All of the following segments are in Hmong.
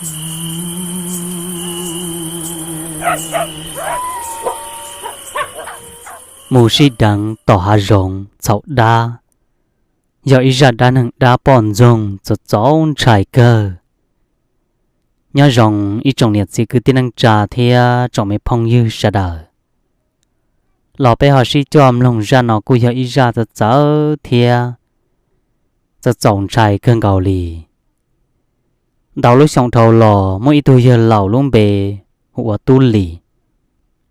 Mus sib deev tom hav zoov txhaum dab, yog ib zaj dab neeg dab poj ntxoog txaus txaus ntshai kawg. Nyob zoo ib tsoom niam txiv kwv tij neej tsa thiab tsoom me phooj ywg sawv daws, los peb ho sib coj mloog zaj no kuj yog ib zaj txawv txawv thiab txaus txaus ntshai kawg nkaus li. Ntau lub xyoo dhau los muaj ib tug yawg laus lub npe hu ua Tub Lis.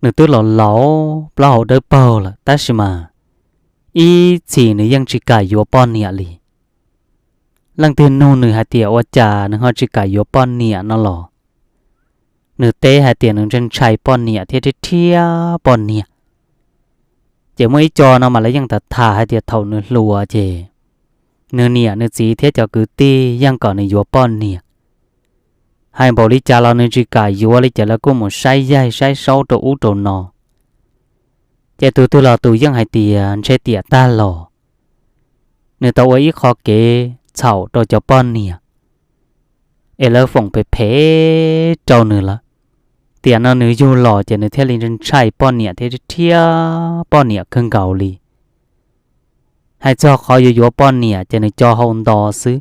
Nws twb los laus plaub hau dawb paug lawm tab sis mas ib txhis nws yeej tsis kam yuav poj niam li. Leej twg nug nws hais tias ua cas nws ho tsis kam yuav poj niam no los nws teb hais tias nws ntshai ntshai poj niam thiab rhiab rhiab poj niam. Ces muaj ib co no mas lawv yeej tham tham hais tias thaum nws hluas ces nws niam nws txiv thiab cov kwv tij yeej kom nws yuav poj niam. Hais npaum li cas los nws tsis kam yuav li ces lawv kuj mus saib yaig saib saub rau ub rau no. Ces tus twg los tus yeej hais tias ntshe tiam tag los nws tau ua ib qho kev txhaum rau cov poj niam es lawv foom phem phem rau nws lawm. Tiam no nws yug los ces nws thiaj li ntshai poj niam thiab rhiab poj niam kawg nkaus li. Hais txog qhov yuav yuav poj niam ces nws co hau nto xwb.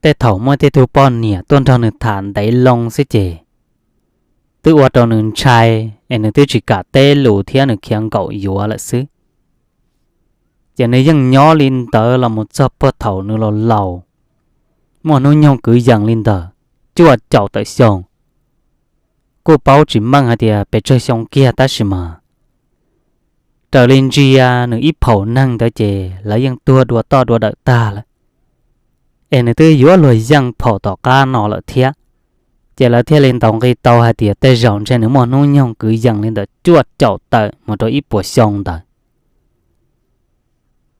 Tej thaum muaj tej tug poj niam tuaj nrog nws tham ntev loo xwb ces twb ua rau nws ntshai es nws twb tsis kam teb lus thiab nws khiav nkaum yuav lawm xwb. Ces nws yeej nyob li ntawd los mus txog puag thaum nws los laus, muaj hnub nyoog kwv yees li ntawd cuaj caum tawm xyoo. Kuj paub tsis meej hais tias pes tsawg xyoo kiag tab sis mas raws li ntsia nws ib phaum neeg ntawd ces lawv yeej tuag dua toj dua dawm tag lawm. Es nws twb yuav luag yeej phaum tom qab no lawm thiab, ces lawv thiaj li ntaus nqi tau hais tias tej zaum ntshe nws muaj hnub nyoog kwv yees li ntawm cuaj caum tawm mus rau ib puas xyoo ntawd.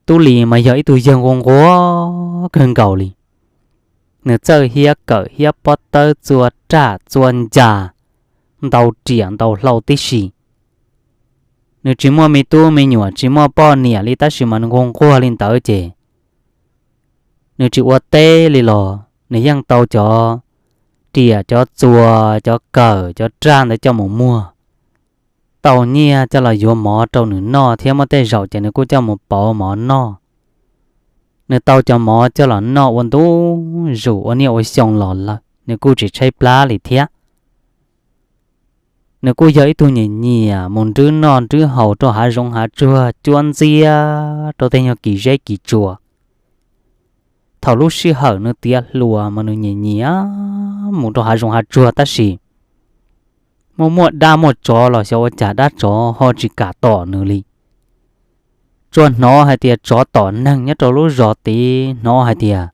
Tub Lis mas yog ib tug yawg nquag nquag kawg nkaus li. Nws txawj hiab kawm hiab pob tawb txua raj txua ncas, ntau riam ntau hlau tib si. Nws tsis muaj me tub me nyuam tsis muaj poj niam li tab sis mas nws nquag nquag li ntawd ces nws tsis ua teb li los nws yeej tau cov riam cov txua, cov kawm cov raj ntawd coj mus muag, tau nyiaj coj los yuav mov rau nws noj thiab muaj tej zaum ces nws kuj coj mus pauv mov noj. Nws tau cov mov coj los noj ua ntu zus ua niaj ua xyoo los lawm nws kuj tsis tshaib plab li thiab. Nws kuj yog ib tug nyiam nyiam mus nrwb noj nrwb haus rau hav zoov hav tsuag cuab ntxiab rau tej nyuag kis zeb kis tsua. Thaum lub sij hawm nws tiav hluas mas nws nyiam nyiam mus rau hav zoov hav tsuag tab sis muaj muaj dab muaj tsov los xyov ua cas dab tsov ho tsis kam tom nws li. Tsuas hnov hais tias tsov tom neeg nyob rau lub zos tid, hnov hais tias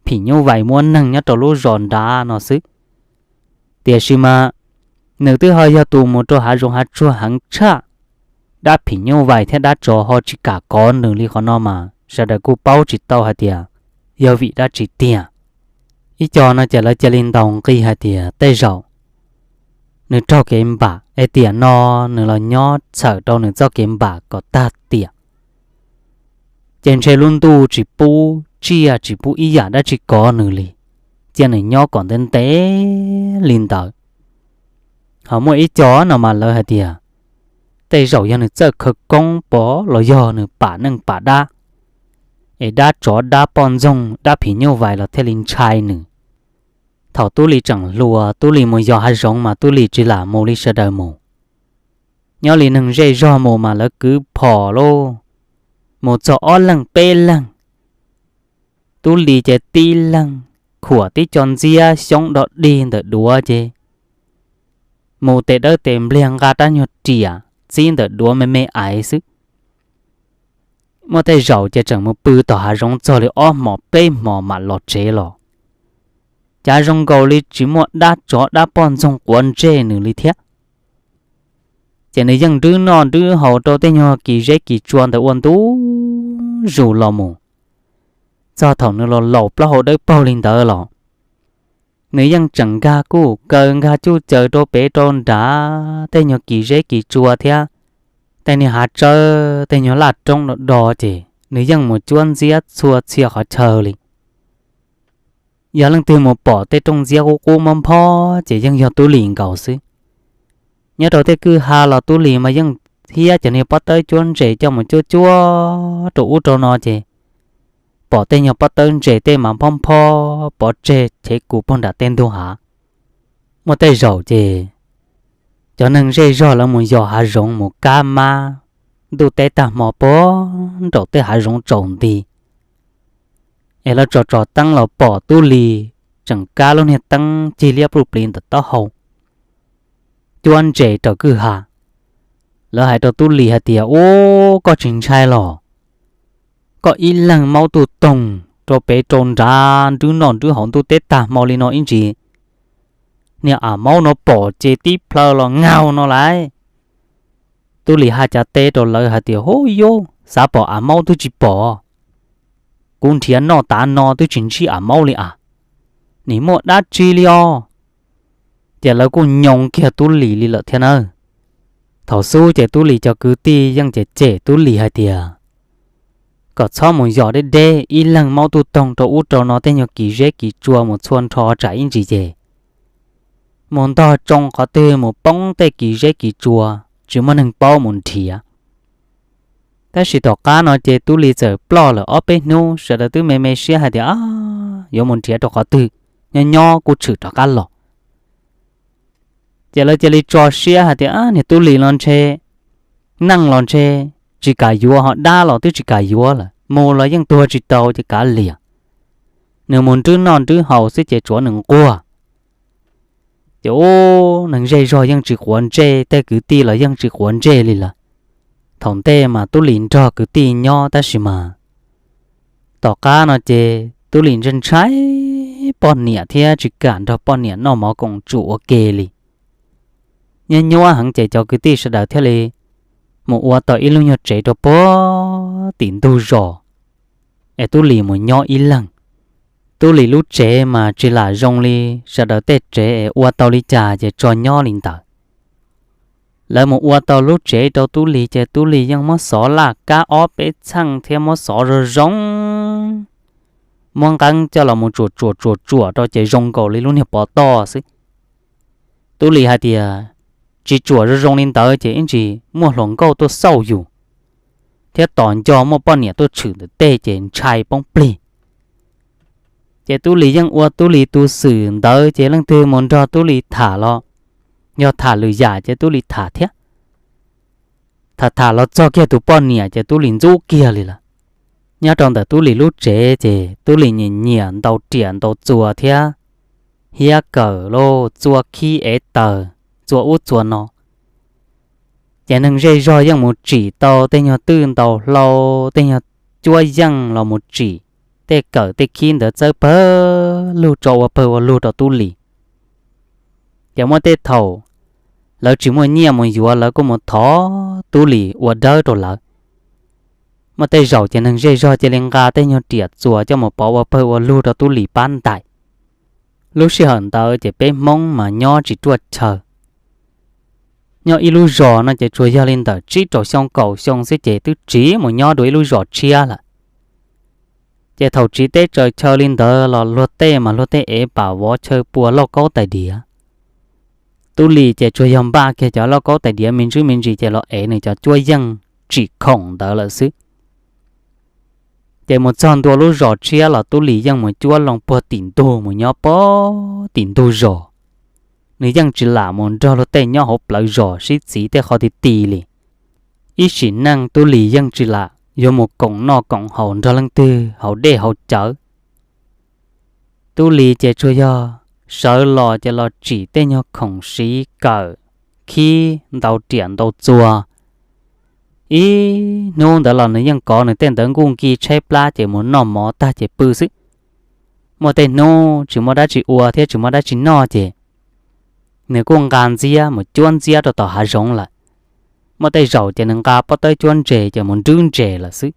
phim nyuj vais muab neeg nyob rau lub zos nrad no xwb. Tiam sis mas nws twb ho yog tus mus rau hav zoov hav tsuag heev tshaj, dab phim nyuj vais thiab dab tsov ho tsis kam kov nws li qhov no mas sawv daws kuj paub tsis tau hais tias yog vim dab tsi tiag. Ib co no ces lawv cia li ntaus nqi hais tias tej zaum nws raug kev npam es tiam no nws los nyob txhawm rau nws txoj kev npam kom tag tiam. Ces ntshe lub ntuj tsis pub tsiaj tsis pub ib yam dab tsi kov nws li, cia nws nyob kom ntev ntev li ntawd. Ho muaj ib co no mas lawv hais tias tej zaum yog nws txawj khawv koob pom los yog nws pam neej pam dab, es dab tsov dab poj ntxoog dab phim nyuj vais los thiaj li ntshai nws. Thaum Tub Lis tseem hluas Tub Lis mus yos hav zoov mas Tub Lis tsis lam mus li sawv daws mus. Nyob li neeg zej zog mus mas lawv kwv phom lauj, mus txog ob leeg peb leeg. Tub Lis ces tib leeg khuam tib co ntxiab xyoob dog dig ntawm duav ces mus tes dawb tes npliag nqa rab nyuag riam txib ntawm duav me me aiv xwb. Muaj tej zaum ces tseem mus pw tom hav zoov txog li ob hmos peb hmos mam los tsev los. Cav zoo nkaus li tsis muaj dab tsov dab poj ntxoog quav ntsej nws li thiab. Ces nws yeej nrwb noj nrwb haus rau tej nyuag kis zeb kis tsua ntawd ua ntu zus los mus. Txog thaum nws los laus plaub hau dawb paug li ntawd los nws yeej tseem nkag kuj kaw nkag cuj caws rau pem rau nrad tej nyuag kis zeb kis tsua thiab tej niag hav tsawb tej nyuag laj roob do do ces nws yeej mus cuab ntxiab txhua txhia qhov chaw li. Yog leej twg mus pom tej rooj ntxiab qub qub mob nphob ces yeej yog Tub Lis nkaus xwb. Nyob rau tej kwj ha los Tub Lis mas yeej thiab cov niag pob tawb cuab ntses coj mus cuab cuab rau ub rau no ces pom tej nyuag pob tawb ntses tej mas nphob nphob pov tseg chev kus puag nram tej ntug hav. Muaj tej zaum ces cov neeg zej zog lawv mus yos hav zoov mus kab mab ntuj teb tag hmo puag nraum tej hav zoov tsaus nti, es lawv tso tso teeb los pom Tub Lis tseem kab lub niag teeb cig liab pluj pliv ntawm taub hau cuab ntses raws kwj ha. Lawv hais rau Tub Lis hais tias, Ub, koj tsis ntshai los? Koj ib leeg maub tuj toog rau pem rau nrad nrwb noj nrwb haus ntuj teb tag hmo li no ib ntsis, niag a maub no pom ces tib plhaw los nkaug no lawm. Tub Lis haj cav teb rau lawv hais tias, Hub yub, xav pom a maub twb tsis pom, kuv nrhiav noj tav no twb tsis ntsib a maub li as, nim muaj dab tsi li os. Ces lawv kuj nyoo kiag Tub Lis li lawm thiab nawb. Thaum xub ces Tub Lis cov kwv tij yeej cem cem Tub Lis hais tias kom txhob mus yos deb deb ib leeg maub tuj toog rau ub rau no tej nyuag kis zeb kis tsua mus txhua nrho tsam ib ntsis ces mus ntog tsoo qhov twg mus poob tej kis zeb kis tsua, tsis muaj neeg paub mus nrhiav. Tab sis tom qab no ces Tub Lis txawm ploj lawm ob peb hnub, sawv daws twb me me siab hais tias, Yuav mus nrhiav rau qhov twg, nyob nyob kuj tshwm rov qab los. Ces lawv cia li tso siab hais tias, Niag Tub Lis los ntshe neej los ntshe tsis kam yuav, ho dab los twb tsis kam yuav lawm, mus los yeej tuag tsis tau ces kav liam, nws mus nrwb noj nrwb haus xwb ces tsuav nws nquag. Ces ub, neeg zej zog yeej tsis quav ntsej, tej kwv tij los yeej tsis quav ntsej li lawm. Thaum ntej mas Tub Lis nrog kwv tij nyob tab sis mas tom qab no ces Tub Lis ntshai ntshai poj niam thiab tsis kam nrog poj niam noj mov koom tsum ua ke li. Nyuaj nyuaj heev ces cov kwv tij sawv daws thiaj li mus ua tau ib lub nyuag tsev rau puag tim ntug zos es Tub Lis mus nyob ib leeg. Tub Lis lub tsev mas tsis lam zoo li sawv daws tej tsev es ua tau li cas ces tso nyob li ntawd. Lawv mus ua tau lub tsev rau Tub Lis ces Tub Lis yeej muab xov laj kab ob peb txheej thiab muab xov zoo zoo, muab nqeeb coj los mus tsuam tsuam tsuam tsuam rau ces zoo nkaus li lub niag pov toj xwb. Tub Lis hais tias, Tsis tsuam zoo zoo li ntawd ces ib ntsis muaj hluas nkauj tuaj xauj yus thiab tos nco muaj poj niam tuaj tshwm ntawm tej ces ntshai poob plig. Ces Tub Lis yeej ua Tub Lis tus xwm ntawd ces leej twg mus nrog Tub Lis tham los yog tham lwm yam ces Tub Lis tham thiab. Tham tham los txog kiag tus poj niam ces Tub Lis ntxub kiag li lawm. Nyob rau ntawm Tub Lis lub tsev ces Tub Lis nyiam nyiam ntaus riam ntaus txuas thiab hiab kawm los txua khib ev taws, txua ub txua no. Ces neeg zej zog yeej mus tsim tau tej nyuag twj ntaus hlau, tej nyuag cuab yeej los mus tsim tej kawm tej khib ntawd txawb pawg lug tso ua pawg ua lug rau Tub Lis. Ces muaj tej thaum lawv tsis muaj nyiaj mus yuav lawv kuj mus thov Tub Lis ua dawb rau lawv. Muaj tej zaum ces neeg zej zog cia li nqa tej nyuag riam txuas coj mus pov ua pawg ua lug rau Tub Lis pab ntais. Lub sij hawm ntawd ces peb Hmoob mas nyob tsis ruaj chaw. Nyob ib lub zos no ces tsuas yog li ntawm tsib rau xyoo kaum xyoo xwb ces twb tsiv mus nyob dua ib lub zos tshiab lawm. Ces thaum tsiv teb tsaws chaw li ntawd los luag tej mas luag tej ev pam vov chaw pua lauj kaub tais diav. Tub Lis ces tsuas yog npaj kiag cov lauj kaub tais diav me ntsis me ntsis ces los ev nws cov cuab yeej tsim khoom ntawd lawm xwb. Ces mus txog ntua lub zos tshiab los Tub Lis yeej mus cuab loo puag tim ntug mus nyob puag tim ntug zos. Nws yeej tsis lam mus nrog luag tej nyob hauv plawv zos sib txiv tej qhov ti ti li. Ib sim neej Tub Lis yeej tsis lam yuav mus koom noj koom haus nrog leej twg hauv dej hauv cawv. Tub Lis ces tsuas yog sawv los ces los tsim tej nyuag khoom siv kawm khib ntaus riam ntaus txuas. Ib hnub ntawd los nws yeej kov nws tej ntawv nkuj nki tshaib plab ces mus noj mov tag ces pw xwb. Muaj tej hnub tsis muaj dab tsi ua thiab tsis muaj dab tsi noj ces nws kuj nqa ntxiab mus cuab ntxiab rau tom hav zoov lawm. Muaj tej zaum ces nws nqa pob tawb cuab ntses ces mus nrwb ntses lawm xwb.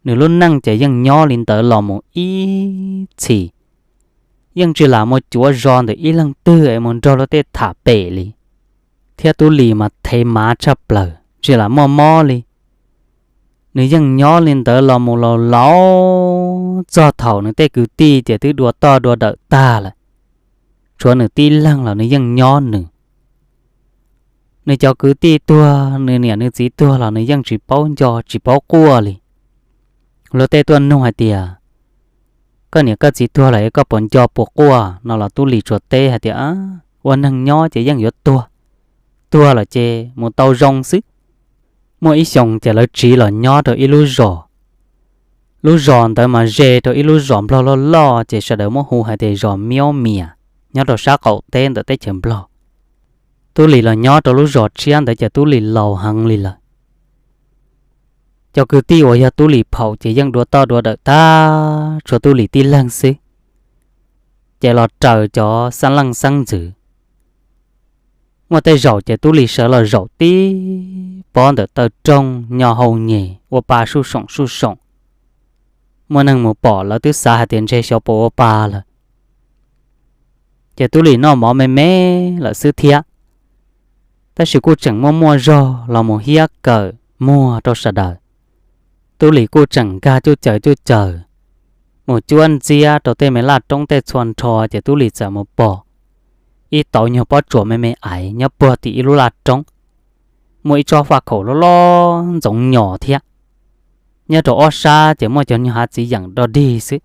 Nws lub neej ces yeej nyob li ntawd los mus ib txhis, yeej tsis lam mus cuav zos ntawm ib leeg twg es mus nrog luag tej tham pem li. Thiab Tub Lis mas thev mav tshaj plaws tsis lam muaj mob li. Nws yeej nyob li ntawd los mus los laus txog thaum nws tej kwv tij ces twb dua toj dua dawm tag lawm, tshuav nws tib leeg los nws yeej nyob nws. Nws cov kwv tij tuag, nws niam nws txiv tuag los nws yeej tsis paub nco tsis paub quaj li. Luag tej tuaj nug hais tias, koj niam koj txiv tuag lawm es koj puas nco puas quaj no los Tub Lis tsuas teb hais tias, ua neeg nyob ces yeej yuav tuag, tuag lawm ces mus tau zoo xwb. Muaj ib xyoos ces lawv tsiv los nyob rau ib lub zos. Lub zos ntawd mas ze rau ib lub zos Nplog loj loj ces sawv daws muab hu hais tias zos Miaub Mias nyob rau sab qaum teb ntawm teb chaws Nplog. Tub Lis los nyob rau lub zos tshiab ntawd ces Tub Lis laus heev li lawm. Cov kwv tij uas yog Tub Lis phaum ces yeej dua toj dua dawm tag, tshuav Tub Lis tib leeg xwb, ces los raws cov xeeb leej xeeb ntxwv. Muaj tej zaum ces Tub Lis sawv los zaum tib pob ntawm taw rooj nyo hau nyem ua pa suj soom suj soom. Muaj neeg mus pom lawv twb xav hais tias ntshe xyov puas ua pa lawm. Ces Tub Lis noj mov me me lawm xwb thiab, tab sis kuj tseem muaj muaj zog los mus hiab kawm muag rau sawv daws. Tub Lis kuj tseem nkag cuj caws cuj caws mus cuab ntxiab rau tej me laj roob tej txhua nrho ces Tub Lis txawm mus pom ib tauv nyuag pob tsuas me me aiv nyob puag tim ib lub laj roob, muaj ib tsob faj khaum loj loj ntxoov nyos thiab. Nyob rau ob sab ces muaj cov nyuag hav txiv yeem dog dig xwb.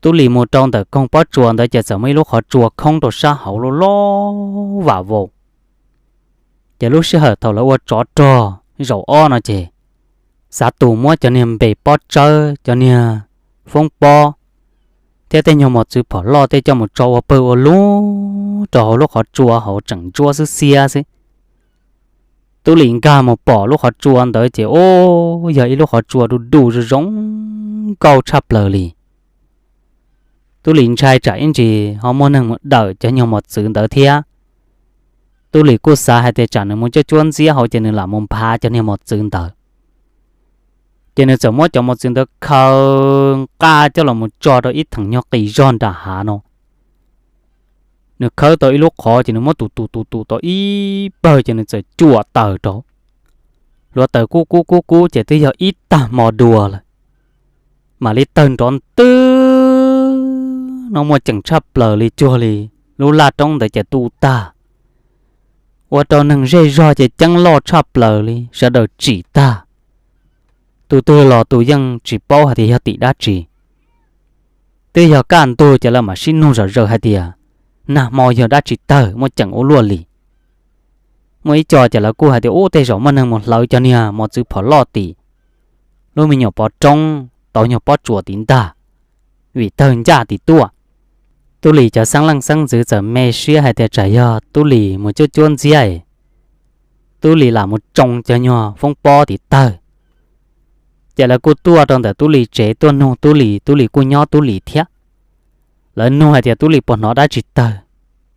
Tub Lis mus rau ntawm koog pob tsuas ntawd ces txawm muaj ib lub qhov tsua khoob rau sab hauv loj loj vam vau. Ces lub sij hawm thaum lawv ua tsov rog zaum ob no ces xav tus muab cov niag npe pob tsawb, cov niag foob pob thiab tej nyuag mos txwv phom loj tej coj mus tso ua pawg ua lub rau hauv lub qhov tsua hauv tseem ntsuab xwb xiab xwb. Tub Lis nkag mus pom lub qhov tsua ntawd ces ub, yog ib lub qhov tsua du du zoo zoo nkauj tshaj plaws li. Tub Lis ntshai tsam ib ntsis ho muaj neeg mus dawm cov nyuag mos txwv ntawd thiab. Tub Lis kuj xav hais tias tsam nws mus cuab cuab ntxiab hauv ces nws lam mus nphav cov niag mos txwv ntawd. Ces nws txawm muab cov mos txwv ntawd khaws nqa coj los mus tso rau ib theem nyuag qis zog nram hav no. Nws khawb tau ib lub qhov ces nws muab tus tus tus tus tau ib pawg ces nws txawm cuam taws rau. Hluav taws kub kub kub kub ces twb yog ib tag hmo dua lawm. Mam li tawg nrov ntwg no muaj ceem tshaj plaws li cuag li lub laj roob ntawd ces tu tag, ua rau neeg zej zog ces ceeb loj tshaj plaws li sawv daws tsim tag. Tus twg los tus yeej tsis paub hais tias yog tim dab tsi. Twb yog kaj ntug ces lawv mam sib nug zom zaws hais tias nag hmo yog dab tsi tawg muaj ceem ua luaj li. Muaj ib co ces lawv kuj hais tias ub, tej zaum muaj neeg mus hlawv cov niag mos txwv phom loj tim lub me nyuam pov roob tauv nyuag pob tsuas tim ntag, vim tawg ncaj tim tuaj. Tub Lis cov xeeb leej xeeb ntxwv txawm me siab hais tias tsam yog Tub Lis mus cuab cuab ntxiab es Tub Lis lam mus tsoo cov nyuag foob pob tim tawg. Ces lawv kuj tuaj rau ntawm Tub Lis tsev tuaj nug Tub Lis, Tub Lis kuj nyob Tub Lis thiab. Lawv nug hais tias Tub Lis puas hnov dab tsi tawg.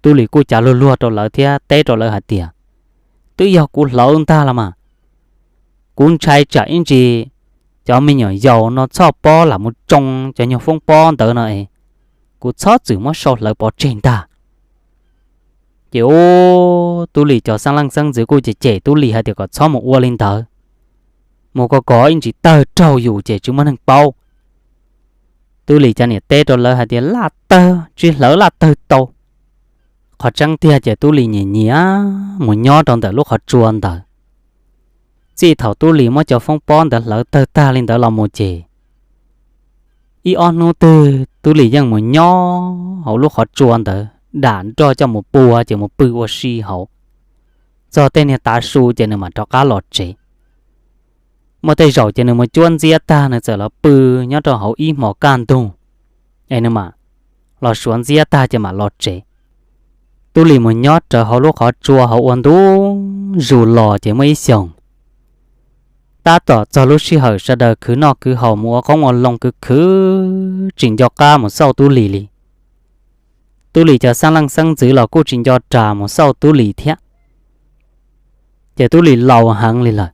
Tub Lis kuj cav luag luag rau lawv thiab teb rau lawv hais tias twb yog kuv hlawv ntag los mas. Kuv ntshai tsam ib ntsis cov me nyuam yaus no txhoj pob lam mus tsoo cov nyuag foob pob ntawd no es kuv txhob txwm muab sau hlawv pov tseg ntag. Ces ub, Tub Lis cov xeeb leej xeeb ntxwv kuj cem cem Tub Lis hais tias kom txhob mus ua li ntawd, mus kos kos ib ntsis tawg raug yus ces tsis muaj neeg paub. Tub Lis cov niam teb rau lawv hais tias laj tawg tsis hlawv laj tawg tau. Qhov tseeb tiag ces Tub Lis nyiam nyiam mus nyob rau ntawm lub qhov tsua ntawd. Txij thaum Tub Lis muab cov foob pob ntawd hlawv tawg tag li ntawd los mus ces ib ob hnub twg Tub Lis yeej mus nyob hauv lub qhov tsua ntawd dam nroj coj mus pua ces mus pw ua si hauv. Txog tej niag tav su ces nws mam rov qab los tsev. Muaj tej zaum ces nws mus cuab ntxiab tag nws txawm los pw nyob rau hauv ib hmos kaj ntug es nws mam los suav ntxiab tag ces mam los tsev. Tub Lis mus nyob rawv hauv lub qhov tsua hauv ua ntu zus los ces muaj ib xyoos tab tom txog lub sij hawm sawv daws khwv noj khwv haus mus ua qoob ua loo khwv khwv tsis nco qab mus xauj Tub Lis li. Tub Lis cov xeeb leej xeeb ntxwv los kuj tsis nco ras mus xauj Tub Lis thiab. Ces Tub Lis laus heev li lawm.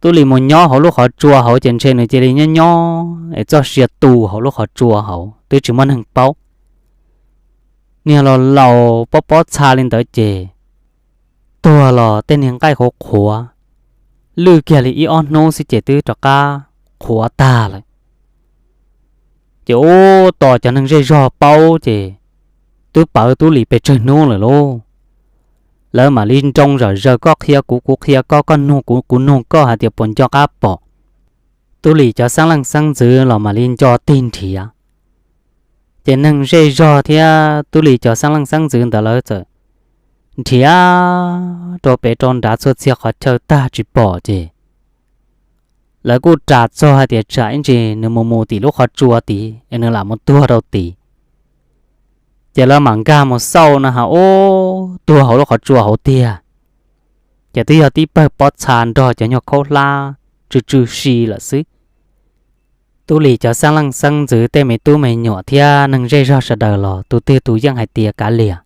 Tub Lis mus nyob hauv lub qhov tsua hauv ces ntshe nws cia li nyob nyob es txoj sia tu hauv lub qhov tsua hauv twb tsis muaj neeg paub. Niag laus laus pob pob txha li ntawd ces tuag los tej niag nqaij qhuav qhuav, lwj kiag li ib ob hnub xwb ces twb rov qab qhuav tag lawm. Ces ub, tos cov neeg zej zog paub ces twb pawv Tub Lis pes tsawg hnub lawm lauj. Lawv mam li nroo zom zaws, koj qhia kuv, kuv qhia koj, koj nug kuv, kuv nug koj hais tias puas nco qab pom. Tub Lis cov xeeb leej xeeb ntxwv los mam li nco tig nrhiav. Ces neeg zej zog thiab Tub Lis cov xeeb leej xeeb ntxwv ntawd lawv txawm nrhiav rau pem rau nrad txhua txhia qhov chaw tag tsis pom ces lawv kuj ras txog hais tias tsam ib ntsis nws mus mus tim lub qhov tsua tid es nws lam mus tuag rau tid. Ces lawv mam nkag mus xauj no ha, ub, tuag hauv lub qhov tsua hauv tiag. Ces twb yog tib pawg pob txha nrog cov nyuag khaub hlab tsw tsw si lawm xwb. Tub Lis cov xeeb leej xeeb ntxwv, tej me tub me nyuam thiab neeg zej zog sawv daws los tus twg tus yeej hais tias kav liam.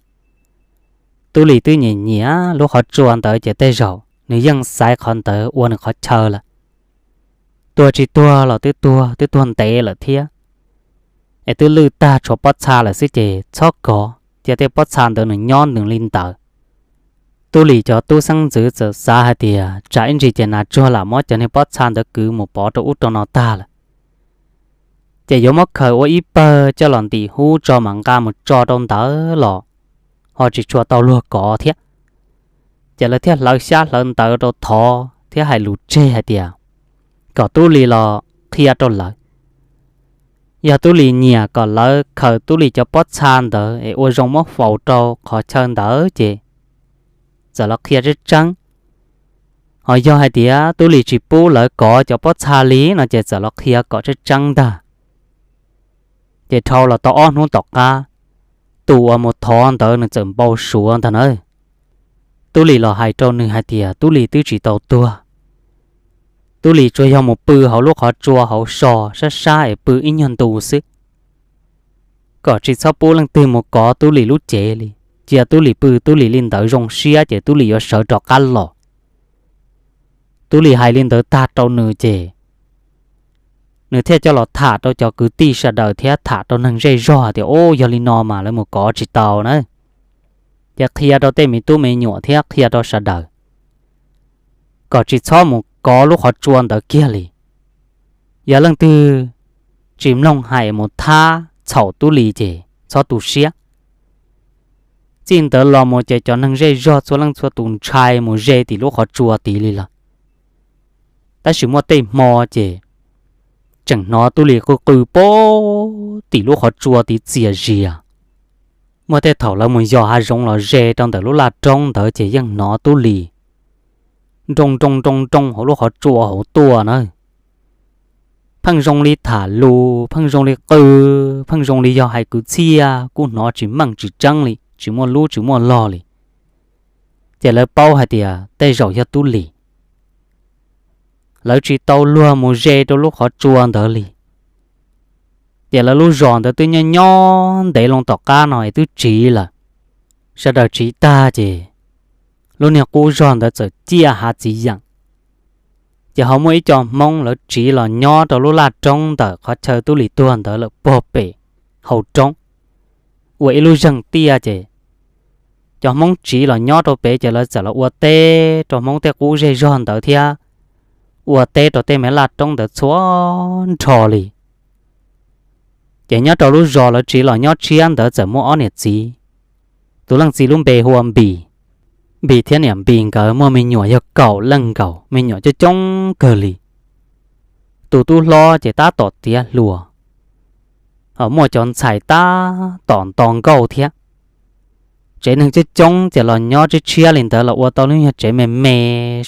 Tub Lis twb nyiam nyiam lub qhov tsua ntawd ces tej zaum nws yeej xaiv qhov ntawd ua nws qhov chaw lawm. Tuag tsis tuag los twb tuag, twb tuag ntev lawm thiab, es twb lwj tag tshuav pob txha lawm xwb ces txhob kov, cia tej pob txha ntawd nws nyob nws li ntawd. Tub Lis cov tub xeeb ntxwv txawm xav hais tias tsam ib ntsis ces nas tsuag lam muab cov niag pob txha ntawd kwv mus pov rau ub rau no tag lawm, ces yuav muab khaws ua ib pawg coj los ntim hub tso mam nqa mus tso rau ntawd los ho tsis tshua tau luag kov thiab. Ces lawv thiaj hlawv xyab hlawv ntawv rau thov thiab hais lus tseg hais tias kom Tub Lis los qhia rau lawv. Yog Tub Lis nyiam kom lawv khaws Tub Lis cov pob txha ntawd es ua zoo muab faus rau qhov chaw ntawd ces txawm los qhia tseeb tseeb. Ho yog hais tias Tub Lis tsis pub lawv kov cov pob txha li no ces txawm los qhia kom tseeb tseeb ntag. Ces dhau los tau ob hnub tom qab, tus uas mus thov ntawd nws txawm npau suav ntag na. Tub Lis los hais rau nws hais tias Tub Lis twb tsis tau tuag. Tub Lis tsuas yog mus pw hauv lub qhov tsua hauv so sab sab es pw ib nyuag ntu xwb, kom tsis txhob pub leej twg mus kov Tub Lis lub cev li. Cia Tub Lis pw Tub Lis li ntawd zoo siab ces Tub Lis yuav sawv rov qab los. Tub Lis hais li ntawd tag rau nws ces nws thiaj coj los tham rau cov kwv tij sawv daws thiab tham rau neeg zej zog tias, Ub, yog li no mas lawv mus kov tsis tau na. Ces qhia rau tej me tub me nyuam thiab qhia rau sawv daws kom tsis txhob mus kov lub qhov tsua ntawd kiag li. Yog leej twg tsis mloog hais mus thab txhaum Tub Lis ces txhob tu siab. Txij ntawd los mus ces cov neeg zej zog txhua leej txhua tus ntshai mus ze tim lub qhov tsua tid li lawm. Tab sis muaj tej hmo ces tseem hnov Tub Lis qw qw pem tim lub qhov tsua tid txias zias. Muaj tej thaum lawv mus yos hav zoov los ze rau ntawm lub laj roob ntawd ces yeej hnov Tub Lis nroo nroo nroo nroo hauv lub qhov tsua hauv tuaj na. Pheej zoo li tham lus, pheej zoo li qw, pheej zoo li yog hais kwv txhiaj kuj hnov tsis meej tsis tseeb li, tsis muaj lub tsis muaj log li. Ces lawv paub hais tias tej zaum yog Tub Lis. Lawv tsis tau luag mus ze rau lub qhov tsua ntawd li. Ces lawv lub zos ntawd twb nyob nyob ntev loo tom qab no es twb tsiv lawm. Sawv daws tsiv tag ces lub niag qub zog ntawd txawm ciaj hav txiv yeem. Ces ho muaj ib co Hmoob lawv tsiv los nyob rau lub laj roob ntawm qhov chaw Tub Lis tuag ntawd lawm puag pem hauv roob, ua ib lub zeeg tiaj ces cov Hmoob tsiv los nyob rau pem ces lawv txawm los ua teb rau Hmoob tej qub zej zog ntawd thiab ua teb rau tej me laj roob ntawd txhua nrho li. Ces nyob rau lub zos lawv tsiv los nyob tshiab ntawd txawm muaj ob niam txiv. Tus leej txiv lub npe hu ua Npis. Npis thiab niam Npis nkawd muaj me nyuam yog kaum leej nkaus, me nyuam coob coob kawg li. Tus tub hlob ces tab tom tiav hluas, ho muaj cov ntxhais tab tom nto nkauj thiab. Tsev neeg coob coob ces los nyob tshiab tshiab li ntawd los ua tau lub nyuag tsev me me,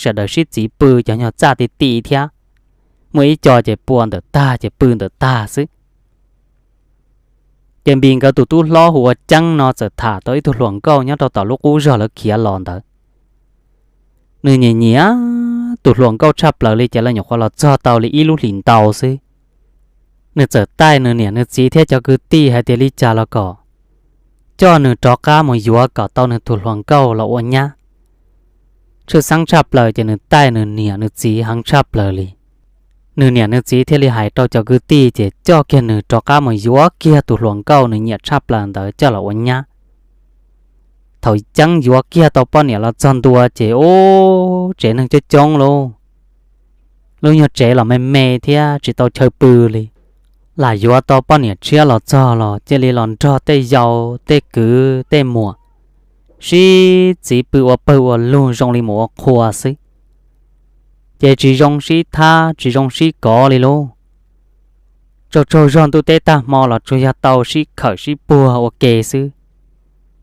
sawv daws sib txiv pw cov nyuag txaj ti ti thiab. Muaj ib co ces pua ntawm tag ces pw ntawm tag xwb. Ces Npis nkawd tus tub hlob hu ua Ceeb no txawm tham tau ib tug hluas nkauj nyob rau tom lub qub zog lawv khiav los ntawd. Nws nyiam nyiam tus hluas nkauj tshaj plaws li ces lawv nyuam qhuav los txog tau li ib lub hlis ntau xwb. Nws txawm taij nws niam nws txiv thiab cov kwv tij hais tias li cas los kom coj nws rov qab mus yuav kom tau nws tus hluas nkauj los ua nyab. Tshwj xeeb tshaj plaws ces nws taij nws niam nws txiv heev tshaj plaws li. Nws niam nws txiv thiaj li hais rau cov kwv tij ces coj kiag nws rov qab mus yuav kiag tus hluas nkauj nws nyiam tshaj plaws ntawd coj los ua nyab. Thaum Ceeb yuav kiag tau poj niam los txog ntua ces ub, tsev neeg coob coob lauj. lub nyuag tsev los me me thiab tsis tau chaw pw li. Lam yuav tau poj niam tshiab los txog los cia li los nrog tej yau, tej kwv, tej muam sib txiv pw ua pawg ua lug zoo li mus ua qhua xwb. Ces tsis zoo sib thab tsis zoo sib kov li lauj. Tsaug tsaug zog ntuj teb tag hmo los tsuas yog tau sib khawm sib puag ua ke xwb.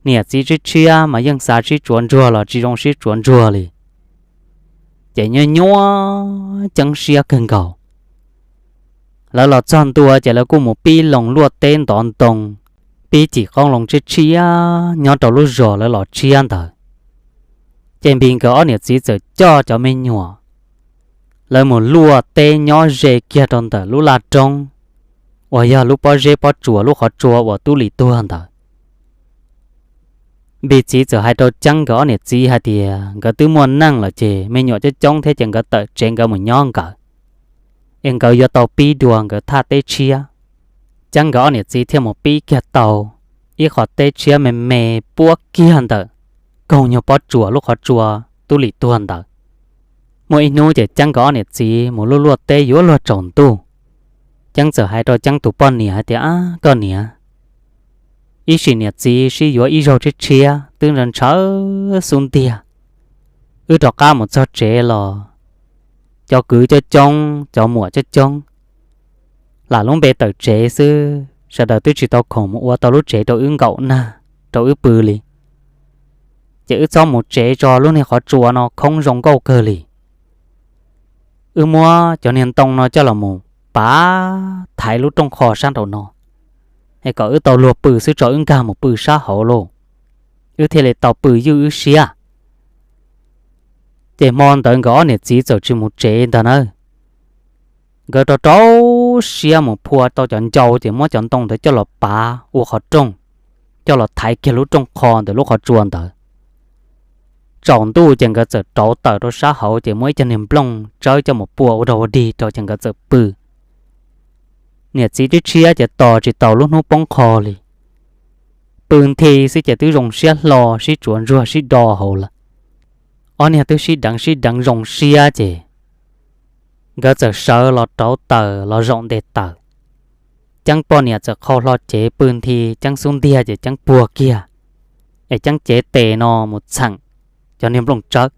Niam txiv tshiab tshiab mas yeej xav sib tsuav ntsuag los tsis zoo sib tsuav ntsuag li. Ces nyuaj nyuaj ceeb siab kawg nkaus. Lawv los txog ntua ces lawv kuj mus pib loo luaj teb ntov ntoo, pib cim qoob loo tshiab tshiab nyob rau lub zos lawv los tshiab ntawd. Ces Npis nkawd ob niam txiv txawm coj cov me nyuam lawv mus luaj teb nyob ze kiag rau ntawm lub laj roob uas yog lub pob zeb pob tsuas lub qhov tsua uas Tub Lis tuag ntawd. Npis txiv txawm hais rau Ceeb nkawd ob niam txiv hais tias nkawd twb muaj neej lawm ces me nyuam coob coob thiab ces nkawd tawm tsev nkawd mus nyob nkawd, es nkawd yuav tau pib dua nkawd thaj teb tshiab. Ceeb nkawd ob niam txiv thiaj mus pib kiag tau ib qho teb tshiab me me puab kiag ntawm koog nyuag pob tsuas lub qhov tsua Tub Lis tuag ntawd. Muaj ib hnub ces Ceeb nkawd ob niam txiv mus luaj luaj teb yuav luag tsaus ntuj. Ceeb txawm hais rau Ceeb tus poj niam hais tias, Ab, koj niam, ib sim niam txiv sib yuav ib zaug tshiab tshiab twb ntshaw ntshaw xub ntiag. Wb rov qab mus txog tsev los cov kwv coob coob, cov muam coob coob, lam lub npe tawm tsev xwb, sawv daws twb tsis tau khoom mus ua tau lub tsev rau wb nkaum nag, rau wb pw li. Ces wb txhob mus tsev tso, lub niag qhov tsua no khoob zoo nkauj kawg li. Wb muab cov niag ntoo no coj los mus pav thaiv lub rooj qho sab nraum no, es kom wb tau luag pw xwb tso, wb nkag mus pw sab hauv lauj, wb thiaj li tau pw ywj wb siab. Ces hmo ntawd nkawd ob niam txiv txawm tsis mus tsev ntag nawb. Nkawd rau rau siab mus phua tau cov ncau ces muab cov ntoo ntawd coj los pav ua qhov rooj, coj los thaiv kiag lub rooj qho ntawm lub qhov tsua ntawd. Tsaus ntuj ces nkawd txawm rauv taws rau sab hauv ces muab ib co niag nplooj tsawb coj mus pua ua dog ua dig rau ces nkawd txawm pw. Niam txiv tshiab tshiab ces tos tsis tau lub hnub poob qho li. Pw nthi xwb ces twb zoo siab hlo sib tsuav ntsuag sib do hauv lawm. Ob niag twb sib deev sib deev zoo siab ces nkawd txawm sawv los rauv taws los zaum nte taws. Ceeb poj niam txawm qhau hlo cev pw nthi Ceeb xub ntiag ces Ceeb puag kiag, es Ceeb cev tes no mus txheem cov niag nplooj tsawb.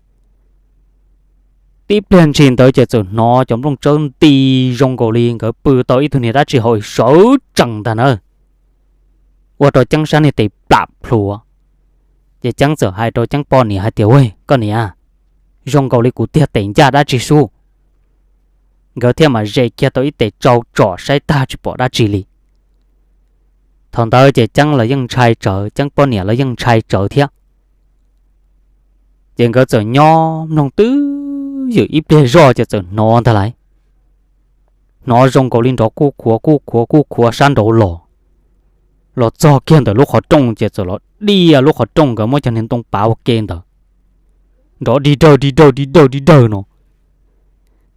Tib pliag ntshis ntawd ces txawm hnov cov nplooj tsawb nti zoo nkaus li nkawd pw tau ib tug niag dab tsi hauv sawv tsees ntag nawb, ua rau Ceeb sab niag tes plam plhuav. Ces Ceeb txawm hais rau Ceeb poj niam hais tias, Ua, koj niam, zoo nkaus li kuv tiag tes ncaj dab tsi sub. Nkawd thiaj mam ze kiag tau ib tes tsau tsom saib tag tsis pom dab tsi li. Thaum ntawd ces Ceeb los yeej ntshai tsawv, Ceeb poj niam los yeej ntshai tsawv thiab. Ces nkawd txawm nyob mloog twb ywm ib pliag zoj ces txawm hnov ntag lauj. Hnov zoo nkaus li nrov kuj khuav kuj khuav kuj khuav sab nraud los. Los txog kiag ntawm lub qhov rooj ces txawm los diaj lub qhov rooj nkawd muab cov niag ntoo pav ua ke ntawd, nrov dig dawg dig dawg dig dawg dig dawg no.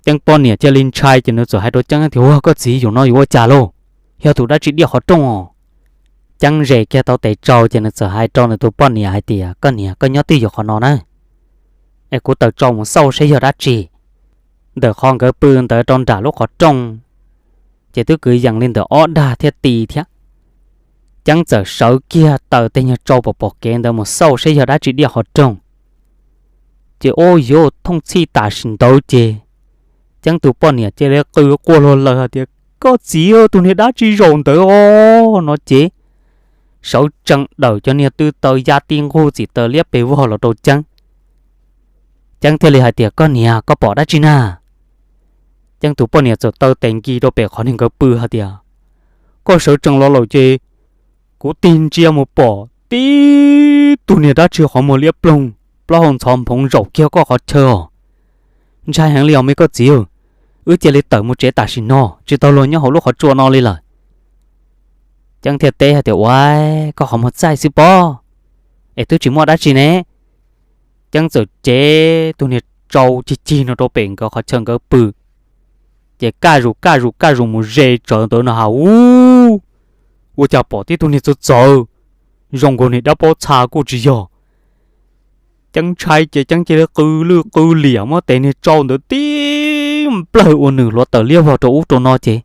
Ceeb poj niam cia li ntshai ces nws txawm hais rau Ceeb tias, Ua, koj txiv, yus no yuav ua cas lauj? Yog tus dab tsi diaj qhov rooj os? Ceeb ze kiag tau tes tsau ces nws txawm hais rau nws tus poj niam hais tias, Koj niam, koj nyob twj ywm qhov no na, es kuv taws tsau mus xauj saib yog dab tsi. Ntawm qhov nkawd pw ntawd rau nram lub qhov rooj ces twb kwv yees li ntawm ob dag thiab ti thiab. Ceeb txawm sawv kiag taws tej nyuag tsau pom pom kev ntawd mus xauj saib yog dab tsi diaj qhov rooj. Ces ua yuav thooj txhij tam sim ntawd ces Ceeb tus poj niam cia li qw quaj luag lawm hais tias, Koj txiv, tus niag dab tsi zaum ntawd os? No ces sawv tsees dawm cov niag tw taw ya ti nqug txim taws liab pes vog los rau Ceeb. Ceeb thiaj li hais tias, Koj niam, koj pom dab tsi na? Ceeb tus poj niam txawm taw tes nkis rau pem qhov niag nkawd pw hais tias, Koj sawv tsees los lawm ces kuv tig ntsia mus pom tib tug niag dab tsi qhov muag liab ploog, plaub hau ntxhov nphoov zaum kiag koj qhov chaw os. Ntshai heev li os me koj txiv, wb cia li tawm mus tsev tam sim no, tsis tau luag nyob hauv lub qhov tsua no li lawm. Ceeb thiaj teb hais tias, Ua, koj qhov muag txaij xwb pob, es twb tsis muaj dab tsi ne. Ceeb txawm cev tus niag tsau cig cig no rau pem nkawd qhov chaw nkawd pw, ces kaj zus kaj zus kaj zus mus ze tsawv ntawd no ha u, ua cas pom tib tug niag txawv txawv, zoo nkaus niag dab paub txha kuj tsis yog. Ceeb ntshai ces Ceeb cia li qw lwj qw liam muab tes niag tsau ntawd tib nplawg ua nws hluav taws liab vog rau ub rau no ces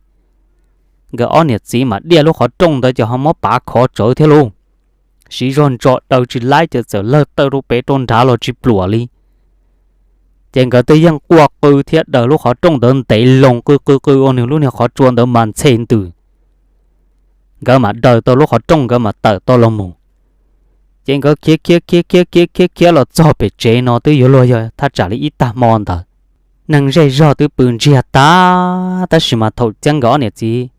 nkawd ob niam txiv mas diaj lub qhov rooj ntawd ces ho muab pav khov tsawv thiab lauj. Siv zog ntso daws tsis laib ces txawm lawg taw rau pem rau nrad los tsis pluam li. Ces nkawd twb yeej quaj qw thiab daws lub qhov rooj ntawd ntev loo qw qw qw ua nws lub niag qhov tsua ntawd mas ntxhe ntws. Nkawd mam daws tau lub qhov rooj nkawd mam tawm tau los mus. Ces nkawd khiav khiav khiav khiav khiav khiav khiav los txog pem tsev no twb yuav luag yog thaj tsam li ib tag hmo ntawd. Neeg zej zog twb pw ntsiag tag, tab sis mas thaum Ceeb nkawd ob niam txiv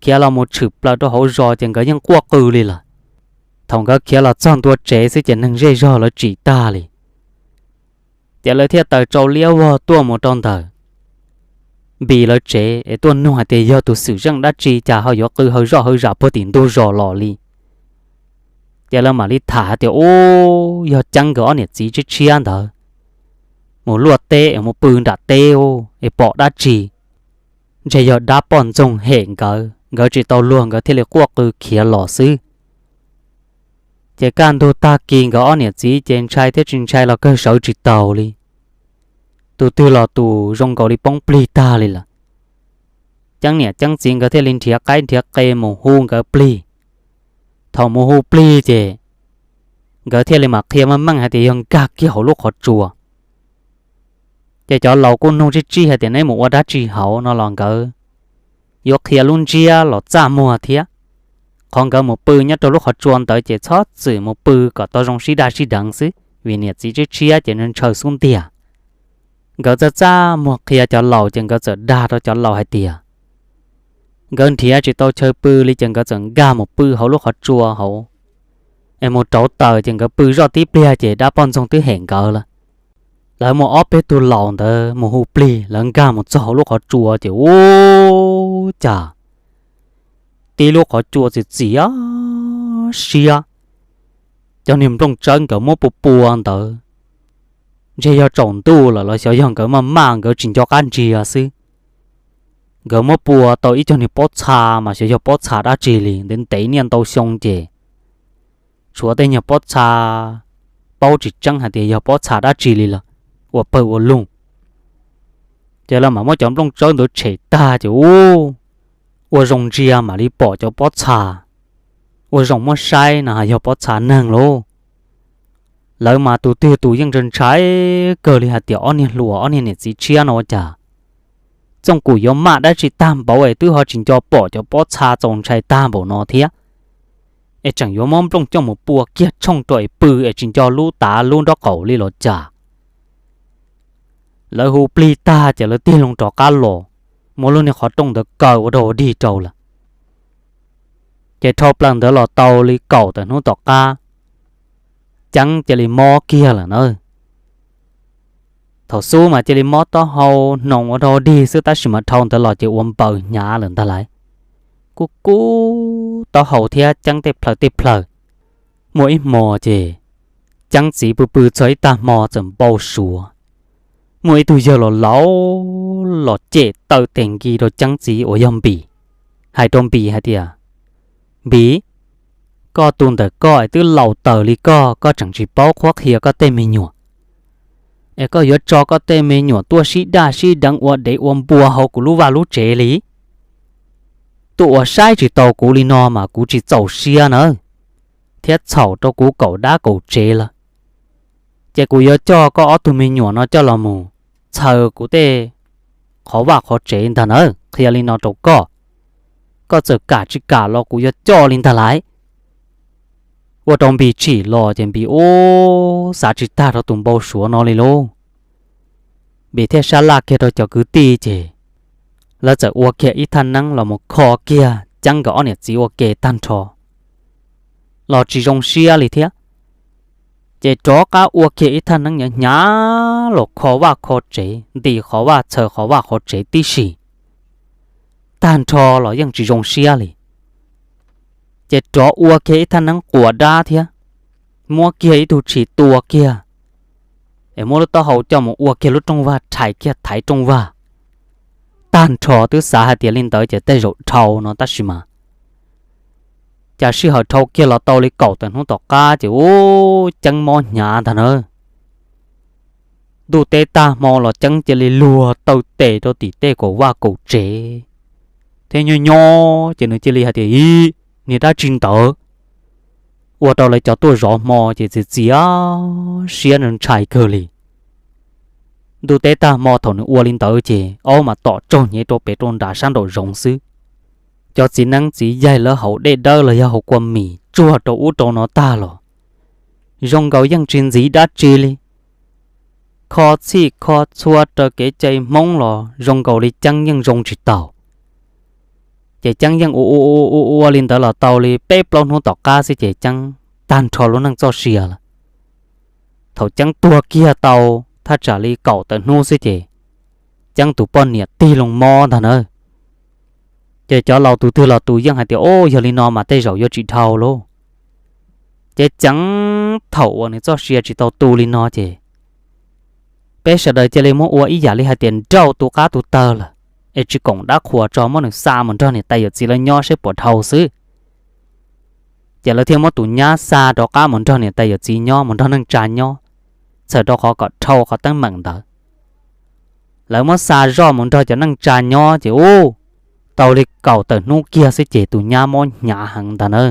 khiav los mus tshwm plaws rau hauv zos ces nkawd yeej quaj qw li lawm. Thaum nkawd khiav los txog ntua tsev xwb ces neeg zej zog lawv tsim tag li. Ces lawv thiaj taws tsau liab vog tuaj mus rau ntawm Npis lawv tsev es tuaj nug hais tias yog tus xwm txheej dab tsi cas ho yuav qw hawv zoj hawv zam puag tim ntug zos los li. Ces lawv mam li tham hais tias, Ub, yog Ceeb nkawd ob niam txiv tshiab tshiab ntawd mus luaj teb es mus pw nram teb es pom dab tsi, ntshe yog dab poj ntxoog hem nkawd, nkawd tsis tau luag nkawd thiaj li quaj qw khiav los xwb. Ces kaj ntug tag kis nkawd ob niam txiv ces ntshai thiab tsis ntshai los kawg sawv tsis taus li. Tus twg los tus zoo nkaus li poob plig tag li lawm. Ceeb niam Ceeb txiv nkawd thiaj li nrhiav qaib nrhiav qe mus hu nkawd plig. Thaum mus hu plig ces nkawd thiaj li mam qhia meej meej hais tias yog nkag kiag hauv lub qhov tsua. Ces cov laus kuj nug tsib tsib hais tias neb mus ua dab tsi hauv no los nkawd yuav qhia lub ntsiab los txaj muag thiab. Qhov nkawd mus pw nyob rau lub qhov tsua ntawd ces txhob txwm mus pw kom tau zoo sib daj sib deev xwb vim niam txiv tshiab tshiab ces ntshaw xub ntiag. Nkawd txaj txaj muag qhia cov laus ces nkawd txawm dag rau cov laus hais tias nkawd nrhiav tsis tau chaw pw li ces nkawd txawm nkag mus pw hauv lub qhov tsua hauv, es mus rauv taws ces nkawd pw zoj tib pliag ces dab poj ntxoog twb hem nkawd lawm. Lawv muaj ob peb tug laus ntawd mus hu plig, lawv nkag mus txog hauv lub qhov tsua ces ub, cas tib lub qhov tsua txias txias siab. Cov niag nplooj tsawb nkawd muab pua pua ntawd, ntshe yog tsaus ntuj lawm los xyov yog nkawd maj maj nkawd tsis nco qab ntsia xwb. Nkawd muab pua tau ib co niag pob txha mas xyov yog pob txha dab tsi li, ntev ntev niaj ntau xyoo ces tshuav tej nyuag pob txha paub tsis tseeb hais tias yog pob txha dab tsi li los ua pawg ua lug. Ces lawv mam muab cov nplooj tsawb ntawd tshem tag ces ub, ua zoo ntsia mam li pom cov pob txha. Ua zoo muab saib no yog pob txha neeg lauj. Lawv mas tus twg tus yeej ntshai kawg li hais tias ob niag hluas ob niag niam txiv tshiab no ua cas txooj kuv yuav maj dab tsi tag npaum es twb ho tsis nco pom cov pob txha txaus ntshai tag npaum no thiab, es tseem yuav muab nplooj coj mus pua kiag tshooj rau es pw es tsis nco lub tav lub nraub qaum li los cas. Lawv hu plig tag ces lawv tig loo rov qab los, muab lub niag qhov rooj ntawd kaw ua dog ua dig rau lawm. Ces dhau plaws ntawd los tau li kaum tawm hnub tom qab, Ceeb cia li mob kiag lawm na. Thaum xub mas cia li mob taub hau hnoos ua dog ua dig xwb tab sis mas dhau ntawd los ces ua npaws hnyav lawm ntag lauj. Kub kub taub hau thiab Ceeb tej plhaw tej plhaw. Muaj ib hmo ces Ceeb txiv pw pw txog ib tag hmo txawm npau suav muaj ib tug yawg laus laus los cem taw tes nki rau Ceeb txiv uas yog Npis, hais rau Npis hais tias, Npis, koj tus ntawm koj es twb laus taws li koj, koj tseem tsis paub qhuab qhia koj tej me nyuam, es koj yuav tso koj tej me nyuam tuaj sib daj sib deev ua dev ua npua hauv kuv lub vaj lub tsev li. Tuaj ua saib tsis tau kuv li no mas kuv tsis txaus siab nawb, thiab txhaum rau kuv kaum dab kaum tsev lawm. Ces kuv yuav coj koj ob tug me nyuam no coj los mus txhaws kuv tej qhov vaj qhov tsev ntag nawb, qhia li no rau koj. Koj txawm kam tsis kam los kuv yuav coj li ntag lauj. Ua rau Npis chim los ces Npis ub xav tsis tag rau tus npau suav no li lauj. Npis thiaj sab laj kiag rau cov kwv tij ces lawv txawm ua kiag ib thaj neeb los mus kho kiag Ceeb nkawd ob niam txiv ua ke tag nrho los tsis zoo siab li thiab. Ces rov qab ua kiag ib thaj neeb hnyav hnyav los kho vaj kho tsev, nti qhov vaj txhaws qhov vaj qhov tsev tib si, tag nrho los yeej tsis zoo siab li. Ces rov ua kiag ib thaj neeb quas dab thiab, muab kiag ib tug tshis tua kiag, es muab lub taub hau coj mus ua kiag lub rooj vag rhais kiag thaiv rooj vag. Tag nrho twb xav hais tias li ntawd ces tej zaum dhau no tab sis mas cas sij hawm dhau kiag los tau li kaum tawm hnub tom qab ces ub Ceeb mob hnyav ntag na. Ntuj teb tag hmo los Ceeb cia li luag taw tes rau tim tej kaum vaj kaum tsev thiab nyob nyob ces nws cia li hais tias, Ib, niag dab tsi ntawd? Ua rau lawv cov tuaj zov hmo ces txias txias siab ntshai kawg li. Ntuj teb tag hmo thaum nws ua li ntawd ces aub mas tom tsaug hnyev rau pem rau nram sab nraum zoov xwb. Cov txiv neeb txiv yaig lawv haus dej dawb los yog haus kua mis tsuag rau ub rau no tag los zoo nkaus yeej tsis ntxiv dab tsi li. Kho txhij kho txhua raws kev cai Hmoob los zoo nkaus li Ceeb yeej zoo tsis taus. Ces Ceeb yeej ua ua ua ua li ntawd los tau li peb plaub hnub tom qab xwb ces Ceeb tag nrho lub neej txoj sia lawm. Thaum Ceeb tuag kiag tau thaj tsam li kaum tawm hnub xwb ces Ceeb tus poj niam tig loo mob ntag na. Ces cov laus tus twg los tus yeej hais tias, Ub, yog li no mas tej zaum yuav tsis dhau lauj. Ces Ceeb thaum uas nws txoj sia tsis tau tu li no ces peb sawv daws cia li muab ua ib yam li hais tias nrauj tu qab tu taw lawm, es tsis koom dab qhuas tso, muab nws xa mus nrog niam tais yawm txiv lawv nyob seb puas dhau xwb. Ces lawv thiaj muab tus nyab xa rov qab mus nrog niam tais yawm txiv nyob, mus nrog neej tsa nyob, txhawm rau qhov kom dhau qhov teeb meem ntawd. Lawv muab xa zoj mus nrog cov neej tsa nyob ces ub, tau li kaum tawm hnub kiag xwb ces tus nyab mob hnyav heev ntag na.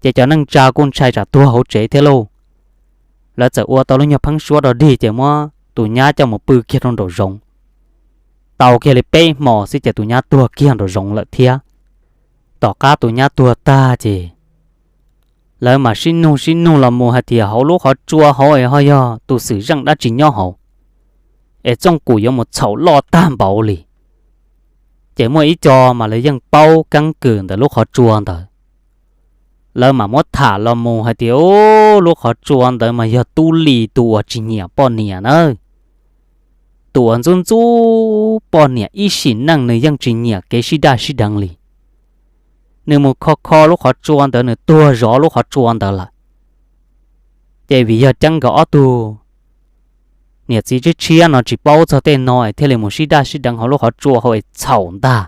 Ces cov neej tsa kuj ntshai tsam tuag hauv tsev thiab lauj. Lawv txawm ua tau lub nyuag pheeb suab dog dig ces muab tus nyab coj mus pw kiag rau nraum zoov. Tau kiag li peb hmo xwb ces tus nyab tuag kiag nraum zoov lawm thiab. Tom qab tus nyab tuag tag ces lawv mam sib nug sib nug los mus hais tias hauv lub qhov tsua hauv es ho yog tus xwm zeej dab tsi nyob hauv es txooj kum yuav mus txhaum loj tag npaum li. Ces muaj ib co mas lawv yeej paub keeb kwm ntawm lub qhov tsua ntawd. Lawv mam muab tham los mus hais tias, Ub, lub qhov tsua ntawd mas yog Tub Lis tus uas tsis nyiam poj niam na. Tus uas ntxub ntxub poj niam ib sim neej nws yeej tsis nyiam kev sib daj sib deev li. Nws mus kho kho lub qhov tsua ntawd, nws tuag zov lub qhov tsua ntawd lawm. Ces vim yog Ceeb nkawd ob tug niam txiv tshiab tshiab no tsis paub txog tej no es thiaj li mus sib daj sib deev hauv lub qhov tsua hauv es txhaum ntag.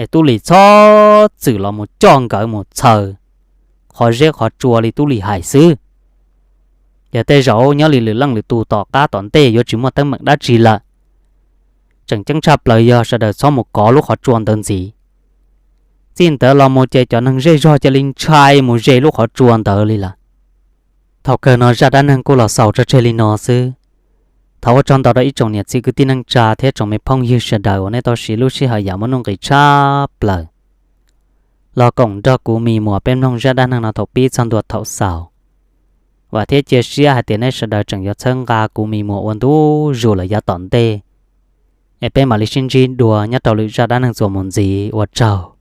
Es Tub Lis txhob txwm los mus coj nkawd mus txhaws qhov zeb qhov tsua li Tub Lis hais xwb. Yog tej zaum nyob li lwm leej lwm tus tom qab tom ntej yuav tsis muaj teeb meem dab tsi lawm. Tseem ceeb tshaj plaws yog sawv daws txhob mus kov lub qhov tsua ntawd ntxiv. Txij ntawd los mus ces cov neeg zej zog cia li ntshai mus ze lub qhov tsua ntawd li lawm. Thaum kawg no zaj dab neeg kuj los xaus tso tseg li no xwb. Thov ua tsaug ntau rau ib tsoom niam txiv kwv tij neej tsa thiab tsoom me phooj ywg sawv daws uas nej tau siv lub sij hawm yam muaj nuj nqis tshaj plaws los koom nrog kuv Me Muas peb mloog zaj dab neeg no thaum pib txog ntua thaum xaus. Vam thiab cia siab hais tias nej sawv daws tseem yuav txhawb nqa kuv Me Muas ua ntu zus lawm yav tom ntej. Es peb mam li sib ntsib dua nyob rau lwm zaj dab neeg txuas mus ntxiv, ua tsaug.